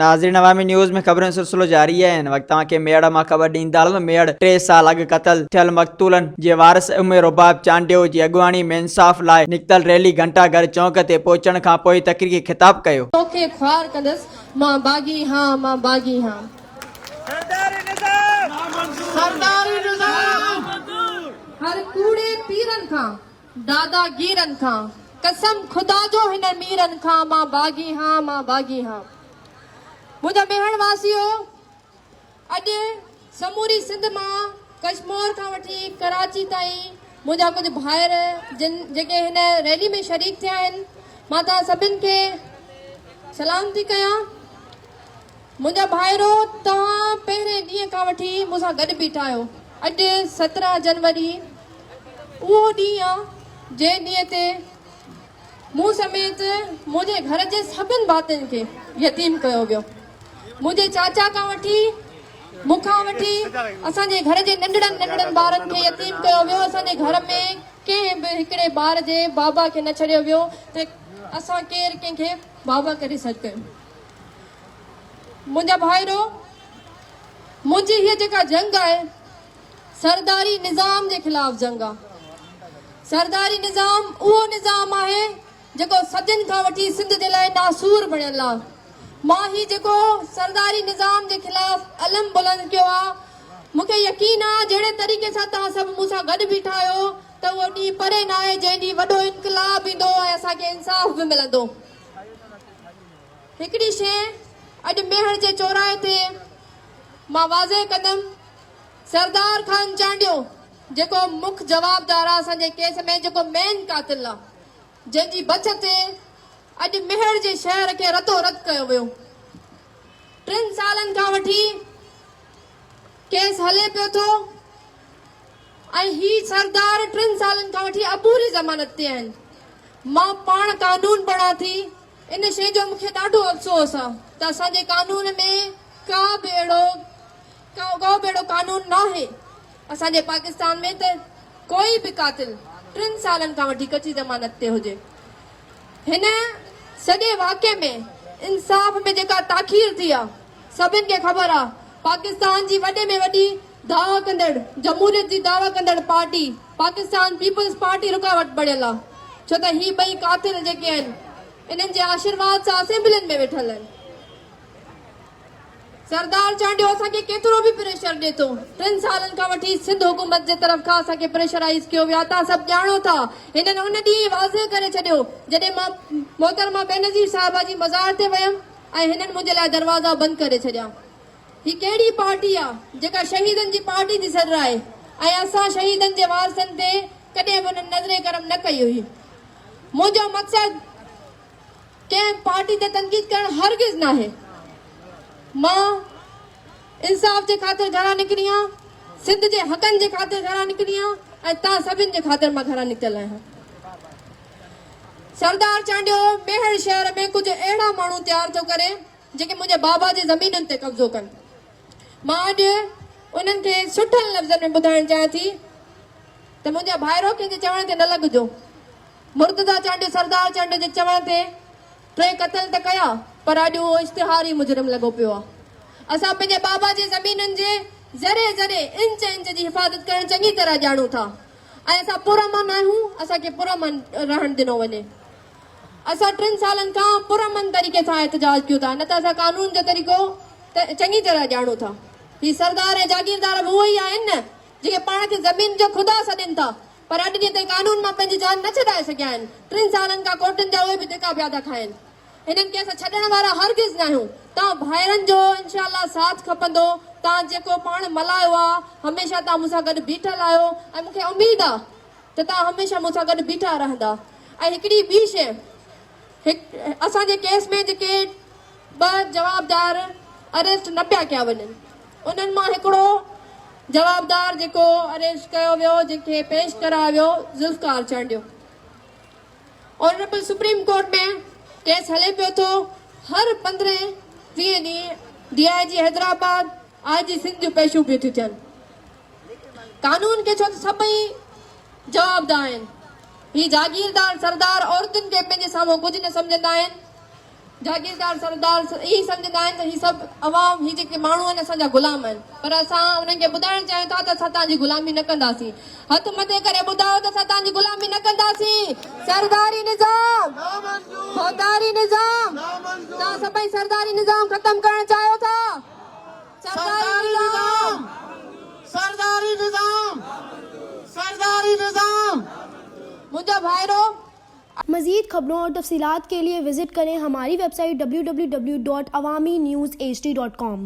ناظرين عوامي نيوز ۾ خبرن جو سلسلو جاري آهي هن وقت توهان کي ميهڙ مان خبر ڏيندا هلون ته ميهڙ ٽي سال اڳ قتل ٿيل مقتولن جي وارث ام رباب چانڊيو جي اڳواڻي ۾ انصاف لاء نڪتل ريلي گهنٽا گهر چونڪ تي پهچڻ کان پوء تقرير کي خطاب ڪيو. توکي خوار ڪندس مان باغي هان مان باغي هان. سرداري نظام هر ڪوڙي پيرن کان. دادا گيرن کان، قسم خدا جو هن ميرن کان مان باغي هان مان باغي هان. منهنجا ميهڙ واسيو اڄ سموري سنڌ مان ڪشمور کان وٺي ڪراچي تائين منهنجا ڪجهه ڀائر جن جيڪي هن ريلي ۾ شريڪ ٿيا آهن مان توهان سڀن کي سلام ٿي ڪيان. منهنجا ڀائرو توهان پهرين ڏينهن کان وٺي مون سان گڏ بيٺا آهيو. اڄ 17 جنوري اهو ڏينهن آ جنهن ڏينهن تي مون سميت منهنجي گهر جي سڀن ڀاتين کي يتيم ڪيو ويو. منهنجي چاچا کان وٺي مون کان وٺي اسان جي گهر جي ننڍڙن ننڍڙن ٻارن کي يتيم ڪيو ويو. اسان جي گهر ۾ ڪنهن به هڪڙي ٻار جي بابا کي نه ڇڏيو ويو ته اسان ڪير ڪنهن کي بابا ڪري سڏ ڪيون. منهنجا ڀائرو! منهنجي هيء جيڪا جنگ آهي، سرداري نظام جي خلاف جنگ آهي. سرداري نظام اهو نظام آهي، جيڪو صدين کان وٺي سنڌ جي لاء ناسور بڻيل آهي. مان هي جيڪو سرداري نظام جي خلاف علم بلند ڪيو آهي، مون کي يقين آهي جهڙي طريقي سان توهان سڀ مون سان گڏ بيٺا آهيو ته اهو ڏينهن پري ناهي، جنهن ڏينهن وڏو انقلاب ايندو ۽ اسان کي انصاف به ملندو. هڪڙي شيء اڄ ميهڙ جي چوراهي تي مان واضح ڪندم، سردار خان چانڊيو جيڪو مک جوابدار آ اسان جي ڪيس ۾ جيڪو مين قاتل آ جنهن جي بڇ تي اڄ ميهڙ جي شهر کي رتو رت ڪيو ويو. ٽن سالن کان وٺي ڪيس هلي پيو ٿو ۽ هي سردار ٽن سالن کان وٺي عبوري ضمانت تي آهن. مان پاڻ قانون پڙهان ٿي، ان شيء جو مون کي ڏاڍو افسوس آ ته اسان جي قانون ۾ ڪا به اهڙو ڪو به اهڙو قانون ناهي اسان جي پاڪستان ۾ ته ڪوئي به قاتل ٽن سالن کان وٺي ڪچي ضمانت تي هجي. هن سڄي واقعي ۾ انصاف ۾ جيڪا تاخير ٿي آ سڀن کي خبر آ پاڪستان جي وڏي ۾ وڏي دعويٰ ڪندڙ جمهوريت جي دعويٰ ڪندڙ پارٽي پاڪستان پيپلز پارٽي رڪاوٽ بڻيل آ ڇو ته هي ٻئي قاتل جيڪي آهن انهن جي آشيرواد سان اسيمبلين ۾ ويٺل آهن. سردار چانڊيو اسان کي ڪيترو به پريشر ڏي ٿو ٽن سالن کان وٺي سنڌ حڪومت جي طرف کان اسان کي پريشرائيز ڪيو ويو آ توهان سڀ ڄاڻو ٿا هنن ان ڏينهن واضح ڪري ڇڏيو جڏهن مان محترمه بينظير صاحبه جي مزار تي ويم ۽ هنن منهنجي لاء دروازا بند ڪري ڇڏيا. هي ڪهڙي پارٽي آ جيڪا شهيدن جي پارٽي ٿي سڏرائي ۽ اسان شهيدن جي وارثن تي ڪڏهن به انهن نظر ڪرم نه ڪئي هئي. منهنجو مقصد ڪنهن پارٽي تي تنقيد ڪرڻ هرگز ناهي. مان انصاف جي خاطر گهران نڪري آهيان، سنڌ جي حقن جي خاطر گهران نڪري آهيان ۽ توهان سڀن جي خاطر مان گهران نڪتل آهيان. سردار چانڊيو ميهڙ شهر ۾ ڪجهه اهڙا ماڻهو تيار ٿو ڪري جيڪي منهنجي بابا جي زمينن تي قبضو ڪن. مان اڄ انهن کي سٺن لفظن ۾ ٻڌائڻ چاهيان ٿي ته منهنجا ڀائرو ڪنهن جي چوڻ تي نه لڳجو. مرتضيٰ چانڊيو سردار چانڊيو جي چوڻ تي ٽي قتل ته ڪيا پر اڄ اهو اشتهاري مجرم لڳو پيو آهي. اسان پنهنجي بابا جي زمينن جي ذري ذري، انچ انچ جي حفاظت ڪرڻ چڱي طرح ڄاڻون ٿا ۽ اسان پرامن آهيون، اسان کي پرامن رهڻ ڏنو وڃي. اسان ٽن سالن کان پرامن طريقي سان احتجاج ڪيون ٿا نه ته اسان قانون جو طريقو ته چڱي طرح ڄاڻون ٿا. هي سردار ۽ جاگيردار به اهي ئي آهن نه جيڪي پاڻ کي زمين جو خدا سڏين ٿا پر اڄ ڏينهن تائين قانون مان پنهنجي جان نه ڇڏائي سگهيا آهن. ٽن سالن کان ڪورٽن جا اهي به ڌڪا پيا ٿا کائين. هنن کي اسان ڇڏڻ وارا هرگز ناهيون. توهان ڀائرن جو انشاء الله ساٿ کپندو. توهان جيڪو پاڻ ملهايو آ هميشه توهان مون سان گڏ بيٺل آهيو ۽ مون کي اميد آ ته توهان هميشه مون سان گڏ بيٺا رهندا ۽ هڪڙي ٻي شيء هڪ اسان جي ڪيس ۾ جيڪي ٻه جوابدار اريسٽ نه پيا ڪيا وڃن انهن مان هڪڙو جوابدار جيڪو اريسٽ ڪيو ويو جنهن کي پيش ڪرايو ويو Zulfiqar Chandio honourable supreme court ۾ case هلي پيو ٿو هر پندرهين ويهين ڏينهن D I G Hyderabad I G Sindh جون پيشيون پيون ٿيون ٿين. قانون کي ڇو ته سڀئي جوابده آهن. هي جاگيردار سردار عورتن کي پنهنجي سامهون ڪجهه نه سمجهندا آهن. جاگيردار سردار اهي سمجهندا آهن ته هي سڀ عوام هي جيڪي ماڻهو آهن اسان جا غلام آهن پر اسان انهن کي ٻڌائڻ چاهيون ٿا ته اسان توهان جي غلامي نه ڪنداسين. هٿ مٿي ڪري ٻڌايو ته اسان توهان جي غلامي نه ڪنداسين. سرداري نظام ڀوتاري نظام توهان سڀئي سرداري نظام ختم ڪرڻ چاهيو ٿا. سرداري نظام سرداري نظام سرداري نظام. منهنجا ڀائرو! مزيد خبرون اور تفصيلات کے لئے وزٽ ڪرين ھماري website www.awamiNewsHD.com.